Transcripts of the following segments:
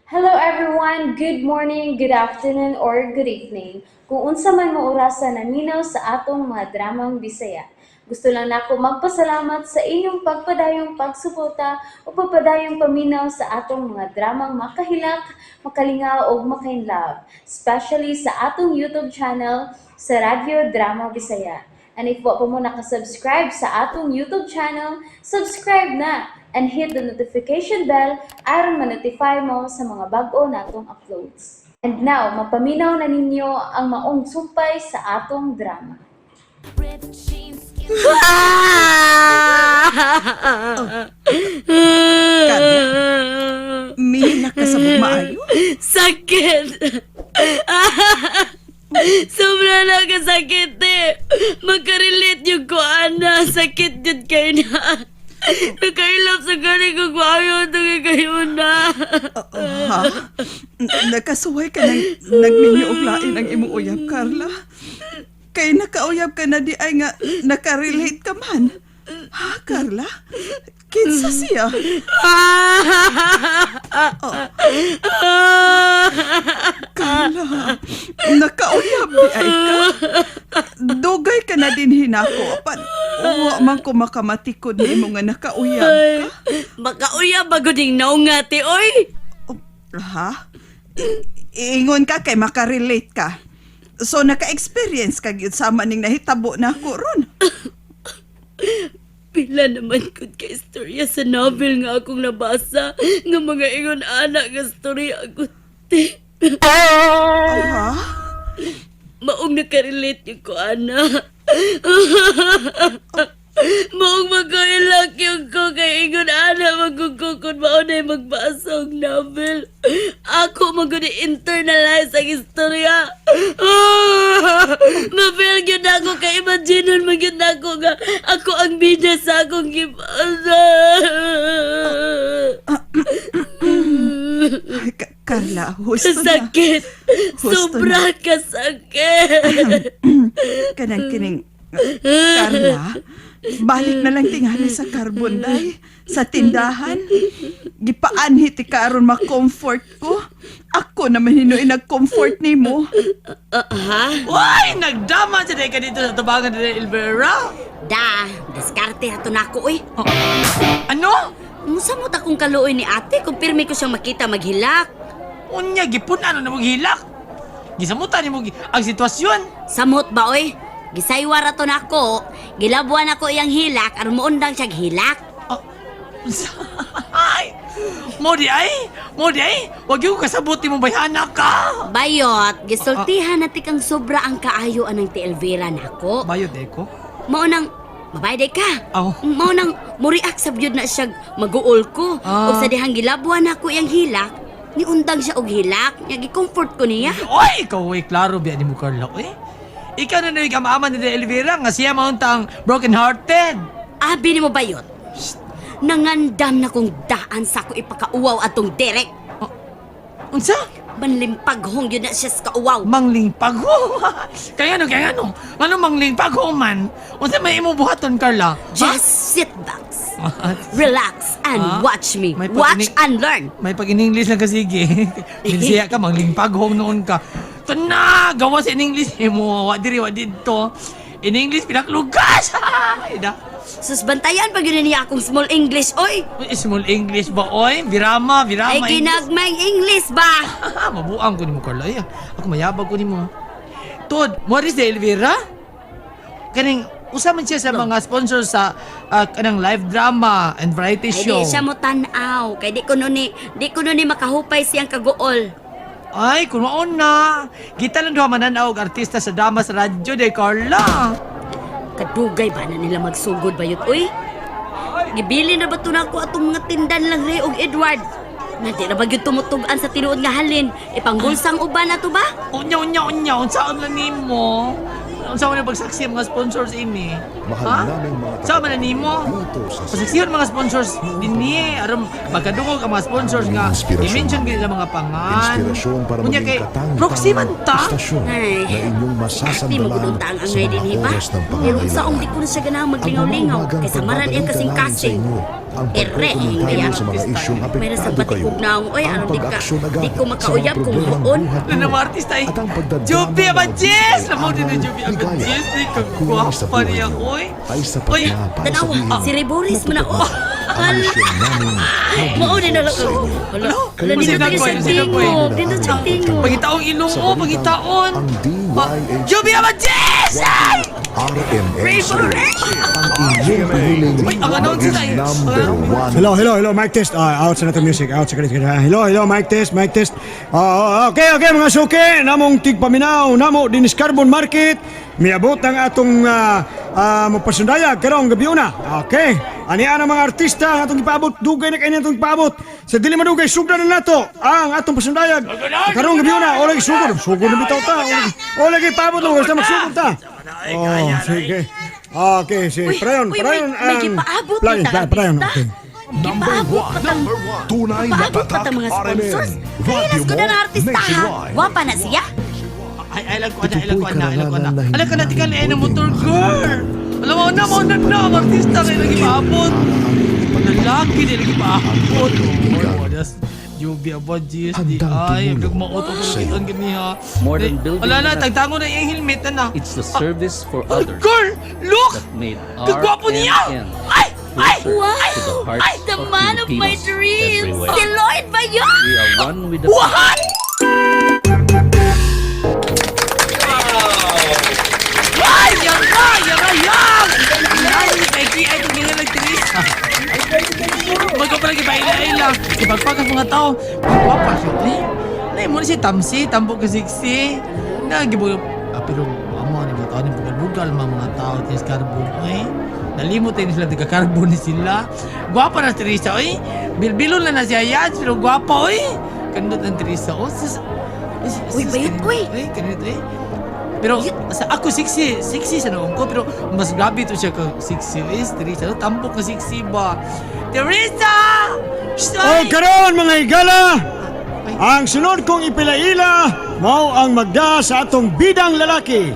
Hello everyone! Good morning, good afternoon, or good evening. Kung unsa man mo orasa naminaw sa atong mga dramang Bisaya. Gusto lang nako magpasalamat sa inyong pagpadayong pagsuporta o pagpadayong paminaw sa atong mga dramang makahilak, makalingaw ug makainlove, especially sa atong YouTube channel sa Radyo Drama Bisaya. And if wa pa mo nakasubscribe sa atong YouTube channel, subscribe na and hit the notification bell aron ma-notify mo sa mga bag-o natong uploads. And now, mapaminaw na ninyo ang maong sumpay sa atong drama. Carla, mihilak ka sa maayo? Sakit! Sobra na kasakit eh! Makarelate yung ko, ana. Sakit yun kayo na. Nakailap sa gani ko kung ayaw ito kayo na. Oo, ha? Nakasuway ka ng nagminyo og lain ang imong uyab, Carla. Kay nakauyab ka na di ay nga nakarelate ka man. Ha, Carla? Kinsa siya? Oh. Carla, nakauyab di ay ka. Dugay ka na din hinako. Apan, uwa man ko makamatikod nimo nga nakauyab ka. Makauyab bago ding naunga, ti, oy! Oh, ha? Ingon ka kay makarelate ka. So naka-experience ka gyud sama ning nahitabo na ako ron. Pila naman kung ka istorya sa novel nga akong nabasa nga mga ingon anak nga istorya ako, ti. Ha? Maong nakarelate yung ko, ana. Maong magkailak yung ko kay ingon ana magkukukon mao na magbasa og novel. Ako maguni internalize ang istorya. Mafeel gyud ako kay imagineon man gyud ako nga ako ang bida sa akong gibasa. Ay, Carla, husto na. Sakit. Husto Sobra kasakit. Kanang kining Carla, balik na lang tingali sa carbon day, sa tindahan. Gipaanhi ti karon ma-comfort ko. Ako naman hinuin nag-comfort nimo. Ha? Why? Nagdama siya ka dito sa tabangan ni Elvira. Da, diskarte ato nako oy. Ano? Musamot akong kaluoy ni ate kung pirmi ko siyang makita maghilak. Unya, gipun ano na mong hilak? Gisamutan ni mo ang sitwasyon. Samot ba oy? Gisaywa ra to nako. Gilabuan ako iyang hilak aron muundang siyang hilak. Oh. Ay! Mo di ay! Mo di ay! Wag yung kasabot ni mo bayhana ka! Bayot, gisultihan na tikang sobra ang kaayo anang ti Elvira nako. Bayot eh ko? Mao nang mabayday ka. Aw. Mao nang muriak sa byud na siya maguol ko. Ah. Ug sa dihang gilabuan nako iyang hilak, niundang siya og hilak. Nya gi-comfort ko niya. Oy! Ikaw eh, klaro biya ni mo Carla. Oy! Ikaw na na'y kamaama ni Elvira nga siya mauntang broken hearted. Abi ni mo bayot. Nangandam na kong daan sa ako ipakauwaw atong Derek. Unsa? Manlimpaghong yun na siya sa kauwaw. Mangling pagho. Kaya ano? Ano mangling pagho man? Unsa may imo buhaton Carla? Just sit back, relax, and Ah? watch me. May Watch and learn. May pag in English lang ka sige. Binsiya ka mangling paghong noon ka. Tana, gawa sa in English mo. Wa diri wa didto. In English pinaklugas. Ida. Sus, bantayan pag yun niya akong small English, oy. Uy, small English ba oy? Virama, virama. Ay, ginagmayng English ba? Mabuang ko nimo Carla. Ay, ako mayabag ko nimo. Tod, Morris de Elvira? Kaning usa man siya sa mga sponsors sa kanang live drama and variety Ay, show. di siya mo tanaw. Kay di ko nun ni makahupay siyang kaguol. Ay, kung maon na. Kita lang duha mananaw og artista sa drama sa radyo de Carla. Kadugay ba na nila magsugod bayot, oy? Gibili na ba to na ako atong mga tindan lang Ray og Edward? Na di na ba gyud tumutug-an sa tinuod nga halin? Ipanggulsang uban na to ba? Unya, unya, unya. Unsaon lang nimo? Unsaon na pagsaksi ang mga sponsors ini? Mahal Ha? naming mga Unsaon man na nimo? dito sa Pasaksiyon mga sponsors dinhi aron magkadungog ang mga sponsors nga Inspirasyon. i-mention gyud nila mga pangan. Inspirasyon para Unya maging kay katang-tanging proxy man ta. istasyon Ay, na inyong Ate, masasandalan magudunta ang sa angay mga din, hiba. oras ng Pero unsaong pangangailangan. di ko na siya ganahang Ang maglingaw-lingaw. umagang Kay samaran iyang pagbabalita namin sa kasing-kasing. inyo Ang Ere, pagkokomentaryo iya. sa mga isyong May nasa apektado kayo. patikog na ako, oy, Ang ano, di ka- pag-aksyon agad di ko sa mga makauyab kung problemang buon. buhat Ano mo. na artista eh. At ang pagdadrama Juby na Abanjes! magbibigay Lamaw din na aral, Juby ligaya, Abanjes. Di at kulay sa kagwapa buhay niya, niyo oy. ay sapat Oy, na para Tanawa, sabihin si Reboris man na, oh. ang misyon namin Mao din na lang. sa inyo. Hala, Ano? hala, dito Sino tayo sa ko, sino ko? tingog. Dito sa tingog. Pagitaong ilong Sa mo, balitang pagitaon. Ang DYH Juby Abanjes! Ay! RMN Ray Series. Ang inyong piniling Uy, ang announcer ay- number one. Hello, hello, hello, mic test. Ah, out sa nato music. Out sa kanito. Hello, hello, mic test, mic test. Ah, okay, okay mga suki, namong tigpaminaw, namo dinis Carbon Market. Miabot ang atong mapasundayag karong gabi una. Okay. Ani ang mga artista ang atong gipaabot, dugay na kay atong gipaabot. Sa dili madugay sugdan na nato ang atong pasundayag. Karong gabi una, o lagi sugod, sugod na bitaw ta. O lagi paabot mo basta magsugod ta. Oh, sige. Okay, sige. Uy, Prayon, uy, prayon may ang gipaabot Play, ni play, prayon, artista. okay. Number Gipaabot one. pa tang Tunay na Gipaabot pa tatak tang mga sponsors. RMN. Kaya Radyo ko na mo na artista ha. nationwide. Gwapa na siya. Ay, ay, alam ko na, alam ko na, alam ko na. Ito'y karangalan na hindi Alam ko na, tingnan namin eh, ng motor pwedeng girl. Alam mo na, mo na na, ang artista kayo lagi paabot. Lalaki din lagi paabot. Oh, that's Juby Abanjes, di Handang ay, tumulong nagmaot ako sa'yo. ng gani ha. More than building Wala na, an tagtango na yung helmet na na. It's the service for Oh, others girl, look! that made Kagwapo niya! RMN Ay! Ay! closer Wow! to the hearts Ay, the of man of my Filipinos dreams! everywhere. Si Lloyd ba yun? We are one with the What? Ay! Yan ka! Yan ka! Yan! Yan! Kay Ki ay tumingin ng Teresa. Magka pala gipaila-ila. Ipagpag ang mga tao. Magwapa siya. Eh, Nay mo na siya tamsi, tambo ka siksi. Nagibog. Ah, pero amo ni mga tao ni bugal-bugal mga mga tao tis carbon oy. Nalimot din sila taga carbon ni sila. Gwapa na si Teresa oy. Bilbilon lang na siya yan, pero gwapa oy. Kanindot ng Teresa oh. Sus, Uy, bayot, uy. Uy, kanindot oy. Pero sa ako sexy, sexy sa noong ko pero mas grabe to siya ka sexy is Teresa. No, tambok ka sexy ba? Teresa! Shh, O ay! karon mga higala, ang sunod kong ipilaila mao ang magda sa atong bidang lalaki.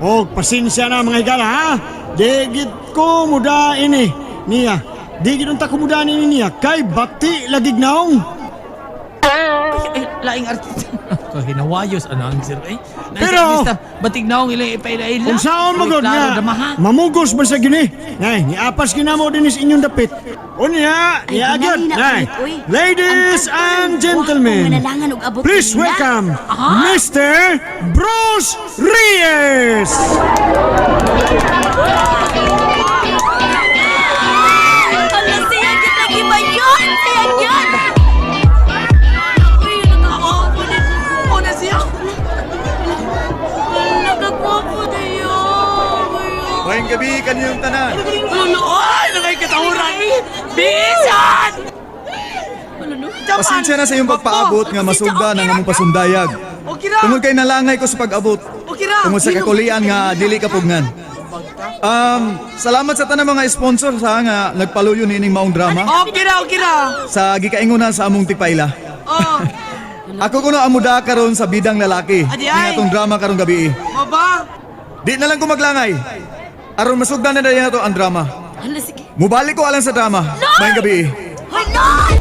Og pasensya na mga higala ha. Digit ko muda ini niya. Digit unta ko muda ini niya kay bati lagi naong. Ay, laing artista. Kahinawayos announcer eh. Laing Pero- artista, batig naong ilang ipaila-ila. Kung saon mo Uy, gud klaro nga dama, ha? mamugos ba sa gini? Nay, niapas kinamo dinis inyong dapit. Unya, Ay, niya agad. ginahina Nay. ulit, uy. Ladies Ang and kantong gentlemen, gwapo nga nalangan og abot please nila. welcome Mr. Bruce Reyes. Hala, siya gyud lagi ba yun? Siya gyud! Uy, nakagwapo na Oo na siya. Nakagwapo na yun. Ngayong gabi kaniyong tanan. Lolo, ay, nangay katahuran. Bisan! Pasensya na sa iyong pagpaabot nga masugda ng among pasundayag. Okay ra. Tungod kay nalangay ko sa pag-abot. Okay ra. Tungod sa kakulian nga dili kapugnan. Salamat sa tanang mga sponsor sa nga nagpaluyo niining maong drama Okay ra, okay ra. sa gikaingunan sa among tipaila. Oh, Ako kuno amuda karon sa bidang lalaki. Adi Ning ay. atong drama karong gabi. maba. Di na lang ko maglangay. Aron masugdan na dayon nato ang drama. Hala, sige. Mubalik ko alang sa drama. Maayong gabi. Hoy, Lloyd!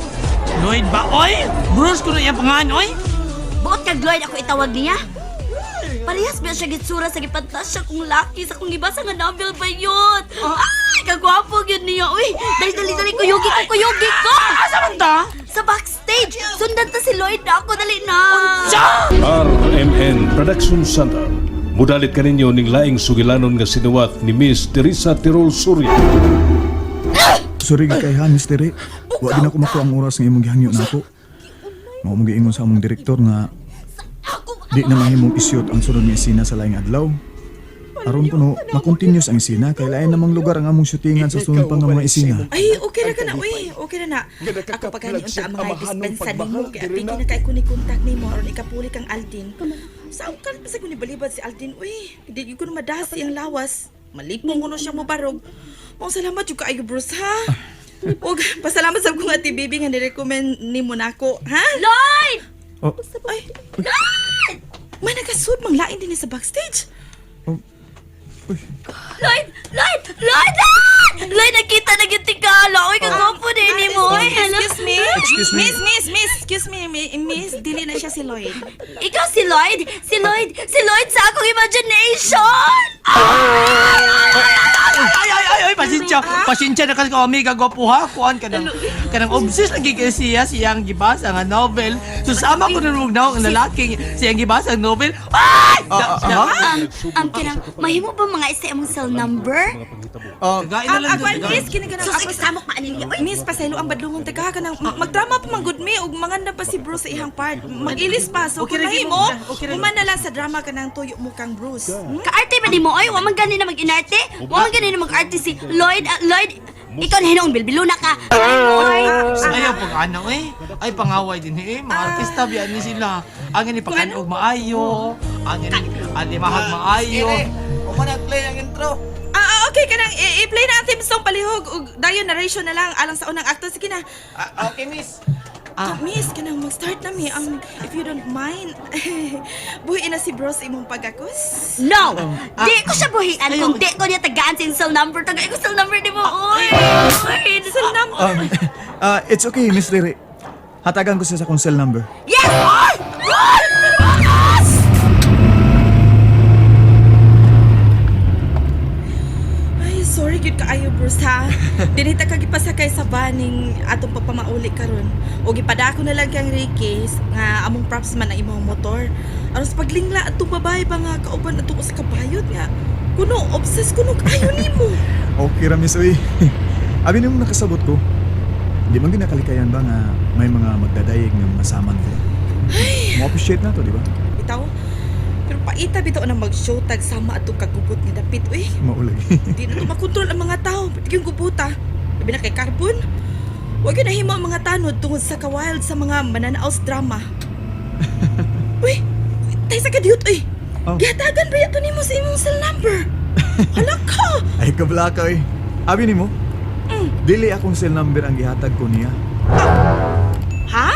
Lloyd ba, oy? Bruce kuno iyang pangalan, oy. Buot kag Lloyd ako itawag niya. Parehas ba siya gitsura sa gipantasya kong laki sa kong gibasa nga novel ba yun? Ay, kagwapo yun niya. Uy, dali, dali, dali, kuyugi ko, kuyugi ko! Asa man ta? Sa backstage! Sundan ta si Lloyd na ako, dali na! Siya! RMN Production Center. Mudalit kaninyo ning laing sugilanon nga sinuwat ni Miss Teresa Tirol Surya. Sorry kay ha, Miss Tere. Wa din ako makuha ang oras nga imong gihangyo nako. Mao mong giingon sa among direktor nga di na mahimong isyot ang sunod nga isina sa laing adlaw. Aron kuno makontinuous ang isina kay lain namang lugar ang among shootingan sa sunod pa nga mga isina. Ay, okay ra ka na, uy. Okay ra na. Ako pa gani unta ang mga dispensa nimo kay apiki na kay ko ni contact nimo aron ikapuli kang Aldin. Sa kan pa sa ko ni balibad si Aldin, uy. Di gyud ko na madasi ang lawas. Malipong ko no siya mobarog. Mao salamat jud kaayo Bruce ha. Ug pasalamat sa kong ati baby nga ni-recommend nimo nako, ha? Lloyd! Oh, Ay. May nagasud mang lain din sa backstage. Lloyd! Lloyd! Lloyd! Ah! Lloyd, nakita na gyud tigala. Oy, kagwapo din ni mo. Oy, hello. Excuse me. Excuse me. Miss, miss, miss. Excuse me, miss. Dili na siya si Lloyd. Ikaw si Lloyd? Si Lloyd? Si Lloyd sa akong imagination! Ay, ay, ay, ay, pasensya. Pasensya na kasi kami, kagwapo ha. Kuan ka ng, kanang obsessed lagi kay siya, siyang gibasa nga novel. So sama ko nung ang lalaking siyang gibasa ang novel. Ay! Kanang, mahimo ba mga isa imong cell number? Tagain na lang Ako, dun, miss, kini ka Sus, iksamok pa niya. Oy, Miss, pasaylo ang badlungon taga ka nang magdrama pa man gud mi ug manganda pa si Bruce sa ihang part. Mag-ilis pa so Okay kung ra, mahimo, okay ra. human na lang sa drama ka nang tuyo mo kang Bruce. Kaarte ba ni mo? Oy, wa man gani na mag-inarte. Wa man gani na mag-arte si Lloyd. Ah, Lloyd, ikaw na hinuong bilbiluna ka. Ay, Lloyd. Ayaw pag ano eh. Ay pangaway din eh. Mga artista biyan ni sila. Ang ini pagkanog maayo. Ang ini alimahag maayo. Ah, okay ka nang i-play na ang theme song palihog ug dayon narration na lang alang sa unang akto. Sige na. Okay, miss. Ah. Miss, kanang mag-start na mi ang if you don't mind. Buhi na si Bruce imong pagakos. No! Di ko siya buhian kung di ko niya tagaan sa cell number. Tagaan ko cell number ni mo. Oy! Oy! Cell number. It's okay, Miss Rere. Hatagan ko siya sa akong cell number. Yes! Oy! Oy! Ay, sorry gyud kaayo Bruce ha. Dinita ka gipasakay sa van ning atong pagpamauli karon. O gipadako na lang kang Ricky nga among props man ang imong motor. Aron sa paglingla atong babae ba nga kauban atong usa ka bayot nga. Kuno obsessed kuno kaayo nimo. Okay ra, Miss Uy. Abi nimo nakasabot ko. Di man ginakalikayan ba nga may mga magdadayeg nga mga saman ko. Mo appreciate na to, di ba? Bitaw. Pero paita bitaw na mag-show tag sama atong kagubot nga dapit uy. Maulag. Di na to makontrol ang mga tao. Pati yung gubuta. Labi na kay Carbon. Huwag yun nahimo ang mga tanod tungod sa kawild sa mga mananaos drama. Uy! Tay sa kadiyot, uy! Oh. Gihatagan ba yato nimo sa imong cell number? Hala ka! Ay kabla ka eh. Abi nimo? Dili akong cell number ang gihatag ko niya. Ha?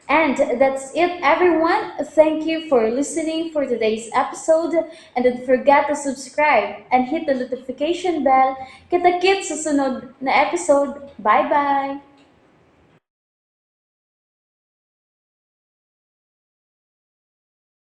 And that's it, everyone. Thank you for listening for today's episode. And don't forget to subscribe and hit the notification bell. Kita-kits sa sunod na episode. Bye-bye!